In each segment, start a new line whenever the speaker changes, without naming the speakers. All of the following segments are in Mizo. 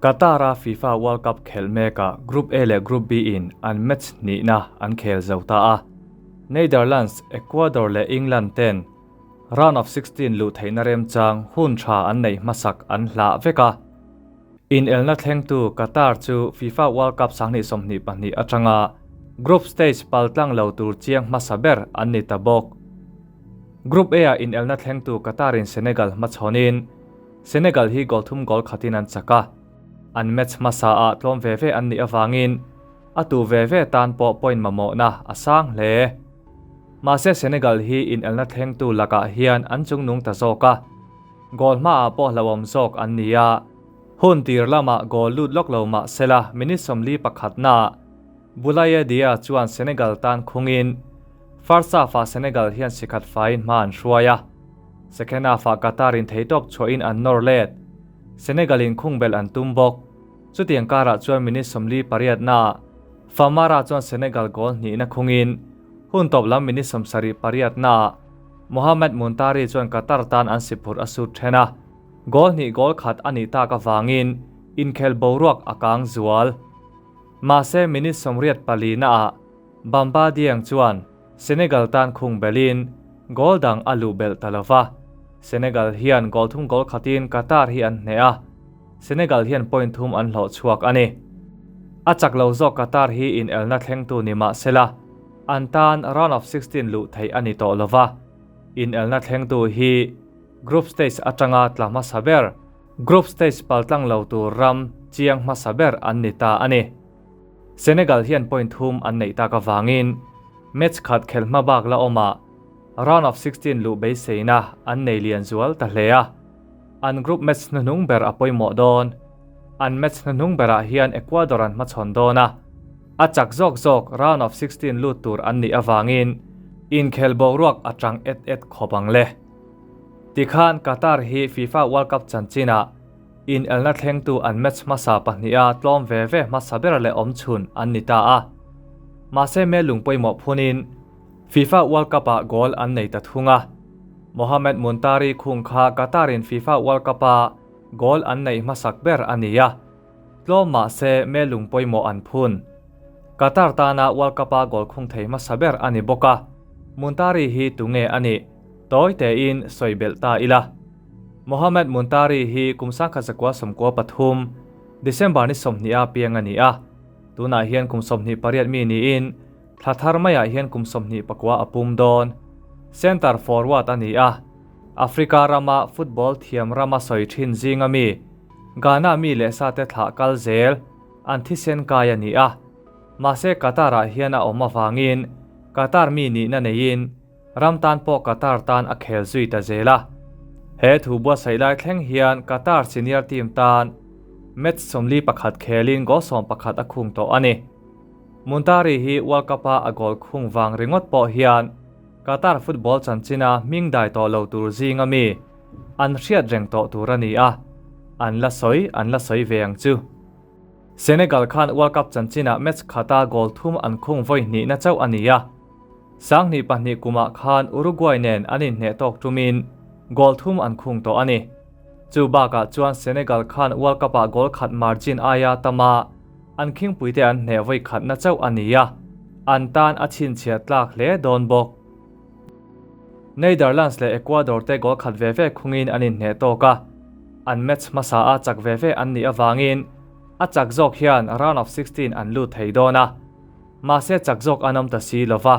Qatar-a FIFA World Cup khelh mekah Group A leh Group B in an match hnihna an khel zo ta a. Netherlands, Ecuador leh England ten Round of 16 luh theihna remchang hun tha an neih hmasak an hlah vek a. Inelna thlengtu Qatar chu FIFA World Cup 2022 atanga group stage paltlang lo tur chiang hmasa ber an ni ta bawk. Group A-ah inelna thlengtu Qatar-in Senegal hmachhawnin Senegal hi goal thum goal khatin an chak a, an match hmasa ah tlawm ve ve an nih avangin a tu ve ve tan pawh point mamawhna a sang hle. Mahse Senegal hi inelna thlengtu lakah hian an chungnung ta zawk a, goal hmaah pawh hlauhawm zawk an ni a, hun tir lamah goal lut lawk lo mah sela minute 41 naah Boulaye Dia chuan Senegal tan khungin first half-ah Senegal hian sikhat faiin hma an hruai a. Second half-ah Qatar-in theitawp chhuahin an nawr let. Senegal-in khungbelh an tum bawk. Chutiang karah chuan minute 48 naah Famara chuan Senegal goal hnihna khungin hun tawp lam minute 78 naah Mohamed Muntari chuan Qatar tan an siphurh a sut then a. Goal hnih goal khat ani tak awangin inkhel boruak a kang zual. Mahse minute 84 naah Bamba Dieng chuan Senegal tan khung belin goal dang a luh belh ta lova. Senegal hian goal thum goal khatin Qatar hi an hne a. Senegal hian point thum an hlawh chhuak ani. A chak lo zawk Qatar hi in elna thlengtu ni mah sela. An tan round of 16 luh thei ani tawh lova. In elna thlengtu hi group stage atanga tla hmasa ber. Group stage paltlang lo tur ram chiang hmasa ber an ni ta ani. Senegal hian point thum an nei tak awangin match khat khel hma bak la awma round of 16 luh beiseina an nei lian zual ta hle a. An group match hnuhnung ber a pawimawh dawn. An match hnuhnung berah hian Ecuador an hmachhawn dawn a. A chak zawk zawk round of 16 lut tur an nih awangin inkhel boruak atang et et khawp ang le. Tikhan Qatar hi FIFA World Cup chanchinah in elna thlengtu an match hmasa pahnih a tlawm ve ve hmasa ber leh awm chhun an ni ta a. Mahse me lung pawimawh phunin FIFA World Cup ah goal an nei ta thung a. Mohamed Muntari khung kha Qatar in FIFA World Cup a goal an nei hmasak ber ani a. Tlawm mahse me lung pawimawh an phun. Qatar tana World Cup a goal khung thei hmasa ber ani bawk a. Muntari hi tunge ani. Tawi te in soibel ta ila. Mohamed Muntari hi kum 1993 December ni 20 a piang ani a. Tunah hian kum 28 mi ni in thlathar maiah hian kum 29 a pum dawn. Center forward ani a. Africa rama football thiam rama soi thin zinga mi. Ghana mi leh sa te thlah kal zel an thisen kai ani a. Mahse Qatar ah hian a awm awangin Qatar mi ni na neiin ram tan pawh Qatar tan a khel zui ta zela. He thu bua sailai thleng hian Qatar senior team tan match 41 khelin goal 11 a khung tawh ani. Muntari hi World Cup a a goal khung wang ringot pawh hian Qatar football chanchina hming dai tawh lo tur zinga mi an hriat reng tawh tur ani a. An la soi an la soi ve ang chu. Senegal khan World Cup chanchina match khata goal thum an khung voi hnih na chauh ani a. 2002 kuma khan Uruguay nen an in hne tawk tumin goal thum an khung tawh ani. Chu bakah chuan Senegal khan World Cup ah goal khat margin aia tama an khing puite an hne voi khat na chauh ani a. An tan a chin chhia tlak hle dawn bawk. Netherlands leh Ecuador te goal khat ve ve khungin an in hne tawk a. An match hmasa a chak ve ve an nih awangin a chak zawk hian round of 16 an lut thei dawn a. Mahse chak zawk an awm ta si lova.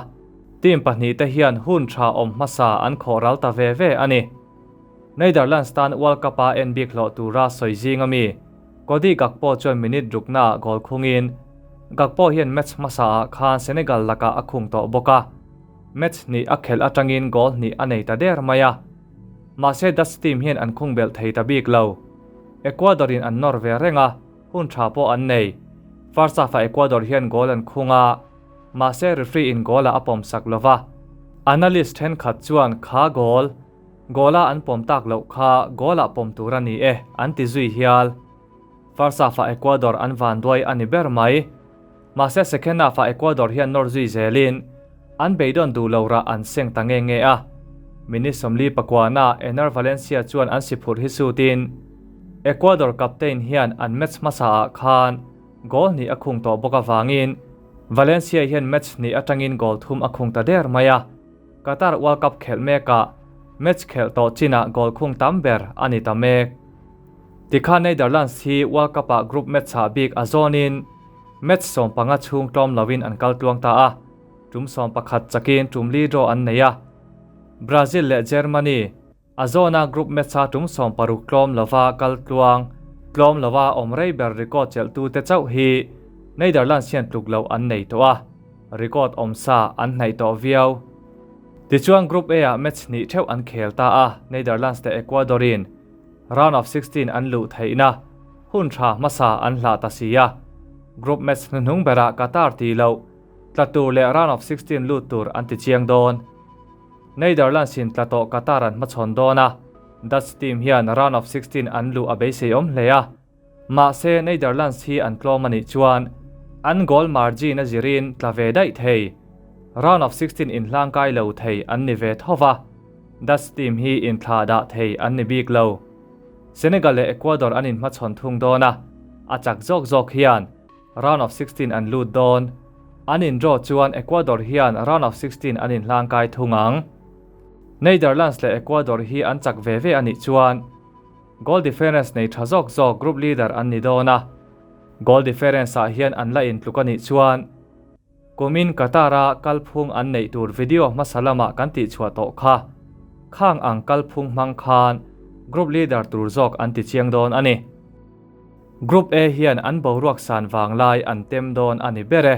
Team pahnih te hian hun tha awm hmasa an khawh ral ta ve ve ani. Netherlands tan World Cup a en bik hlawh tura soi zinga mi. Cody Gakpo chuan minute rukna goal khungin Gakpo hian match hmasa ah khan Senegal laka a khung tawh bawk a. Match hnih a khelh atangin goal hnih a nei ta der mai a. Mahse Dutch team hian an khung belh thei ta bik lo. Ecuador in an nawr ve reng a, hun tha pawh an nei. First half a Ecuador hian goal an khung a. Mahse referee in goal a a pawm sak lova. Analyst then khat chuan kha goal. Goal a an pawm tak loh kha goal a pawm tur ani e an ti zui hial. First half a Ecuador an van duai ani ber mai. Mahse second half a Ecuador hian nawr zui zelin an beidon du lo ra an seng ta nge nge a. Minute 49 na Ener Valencia chuan an siphurh hi sutin. Ecuador captain hian an match hmasaah khan goal hnih a khung tawh bawk avangin Valencia hian match hnih atangin goal thum a khung ta der mai a. Qatar World Cup khelh mekah match khelh tawh chinah goal khung tam ber a ni ta mek. Tikhan Netherlands hi World Cup-ah group match-ah bik a zawnin match 15 chhung tlawm loin an kal tluang ta a, tum 11 chakin tum li draw an nei a. Brazil leh Germany a zawna group match-a tum 60 tlawm lova kal tluang, tlawm lova awm rei ber record chelhtute chauh hi Netherlands hian tluk loh an nei tawh a, record awmsa an hnaih tawh viau. Tichuan Group A-ah match hnih theuh an khel ta a, Netherlands leh Ecuador-in Round of 16 an luh theihna hun tha hmasa an hlah ta si a, group match hnuhnung berah Qatar tih loh tla tur leh round of 16 lut tur an ti chiang dawn. Netherlands in tla tawh Qatar an hmachhawn dawn a, Dutch team hian round of 16 an luh a beiseiawm hle a, mahse Netherlands hi an tlawm a nih chuan an goal margin a zirin tla ve daih thei, round of 16 inhlangkai lo thei an ni ve tho va. Dutch team hi inthlah dah thei an ni bik lo. Senegal leh Ecuador an inhmachhawn thung dawn a, a chak zawk zawk hian round of 16 an lut dawn. An in draw chuan Ecuador hian round of 16 an inhlangkai thung ang. Netherlands leh Ecuador hi an chak ve ve a nih chuan goal difference nei tha zawk zawk group leader an ni dawn a, goal difference ah hian an la intluk a nih chuan Kumin Qatar-a kalphung an neih tur video hmasa lamah kan tihchhuah tawh kha. Khang ang kalphung hmang khan Group Leader tur zawk an ti chiang dawn a ni. Group A hian an boruak san vang lai an tem dawn a ni ber e.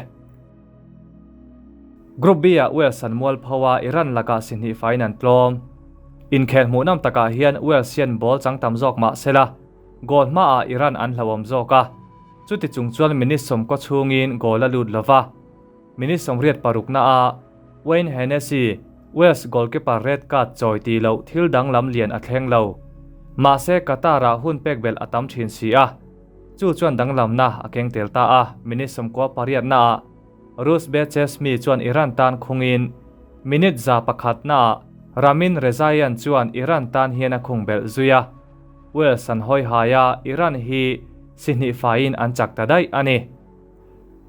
Group B-ah Wales an mual pho a, Iran lakah si hnih faiin an tlawm. Inkhel hmuhnawm takah hian Wales hian ball chang tam zawk mah sela, goal hmaah Iran an hlauhawm zawk a. Chuti chung chuan minute 90 chhungin goal a lut lova, minute 86 naah Wayne Hennessy, Wales goalkeeper red card chawi tih loh thil danglam lian a thleng lo. Mahse Qatar-ah hun pek belh a tam thin si a, chu chuan danglamna a keng tel ta a, minute 98 naah Roozbeh Cheshmi chuan Iran tan khungin minute 101 naah Ramin Rezaian chuan Iran tan hian a khung belh zui a. Wales an hawi hai a, Iran hi si hnih faiin an chak ta daih a ni.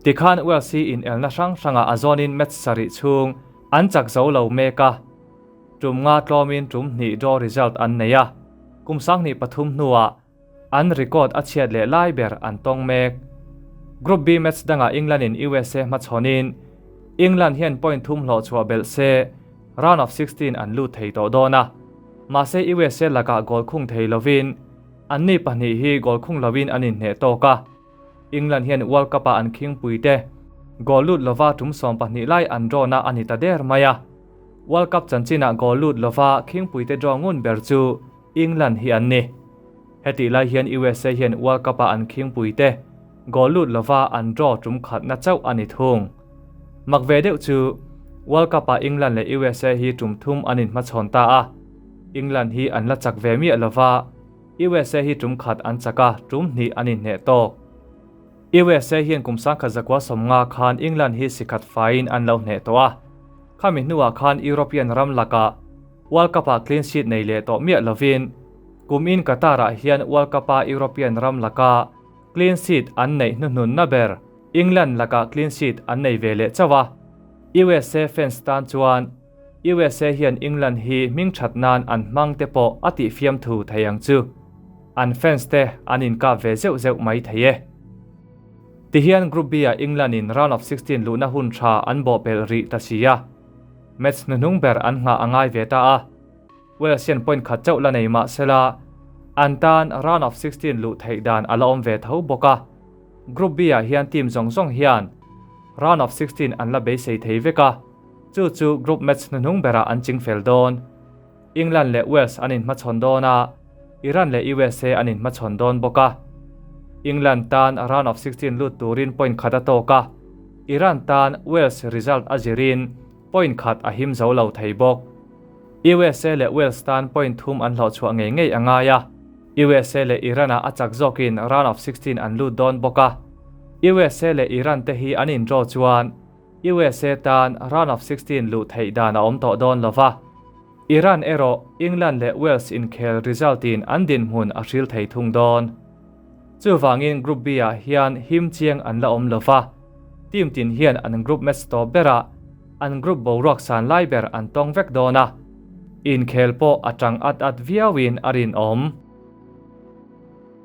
Tikhan Wales hi inelna hrang hrangah a zawnin match sarih chhung an chak zo lo mek a, tum nga tlawmin tum hnih draw result an nei a, kum 2003 hnuah an record a chhiat leh lai ber an tawng mek. Group B match dangah England in USA hmachhawnin England hian point thum hlawh chhuah belh se round of 16 an lut thei tawh dawn a, mahse USA lakah goal khung thei lovin anni pahnih hi goal khung lovin an inhneh tawk a, England hian World Cup-ah an khingpui te goal lut lova tum 12 lai an draw na a ni ta der mai a, World Cup chanchinah goal lut lova khingpui te draw ngun ber chu England hi an ni. Hetih lai hian USA hian World Cup-ah an khingpui te goal lut lova an draw tum khatna chauh a ni thung. Mak ve deuh chu World Cup-ah England leh USA hi tum thum an inhmachhawn ta a, England hi an la chak ve miah lova, USA hi tum khat an chak a, tum hnih an inhneh tawk. USA hian kum 1950 khan England hi sikhat faiin an lo hneh tawh a, khami hnuah khan European ram lakah World Cup-ah clean sheet nei leh tawh miah lovin kumin Qatar-ah hian World Cup-a European ram laka clean sheet an neih hnuhnunna ber England lakah clean sheet an nei ve leh chauh a. USA fans tan chuan USA hian England hi hming that nan an hmang te pawh a tih fiam thu thei ang chu. An fans te an inkap ve zeuh zeuh mai thei e. Tihian Group B-ah England in round of 16 luhna hun tha an bawh pelh rih ta si a. Match hnuhnung ber an nghah a ngai ve ta a. Wales hian point khat chauh la nei mah sela an tan round of 16 luh theih dan a la awm ve tho bawk a. Group B-ah hian team zawng zawng hian round of 16 an la beisei thei vek a, chu chu group match hnuhnung berah an ching fel dawn. England leh Wales an inhmachhawn dawn a, Iran leh USA an inhmachhawn dawn bawk a. England tan round of 16 lut turin point khat a tawk a, Iran tan Wales result a zirin point khat a him zo lo thei bawk. USA leh Wales tan point thum an hlawh chhuah ngei ngei a ngai a, USA leh Iran-ah a chak zawkin round of 16 an lut dawn bawk a. USA leh Iran te hi an in draw chuan USA tan round of 16 luh theih dan a awm tawh dawn lo va. Iran erawh England leh Wales inkhel result in an dinhmun a hril thei thung dawn. Chuvangin Group B ah hian him chiang an la awm lova, team tin hian an group match tawp berah an group boruak san lai ber an tawng vek dawn a, inkhel pawh a tang at at viauin a rinawm.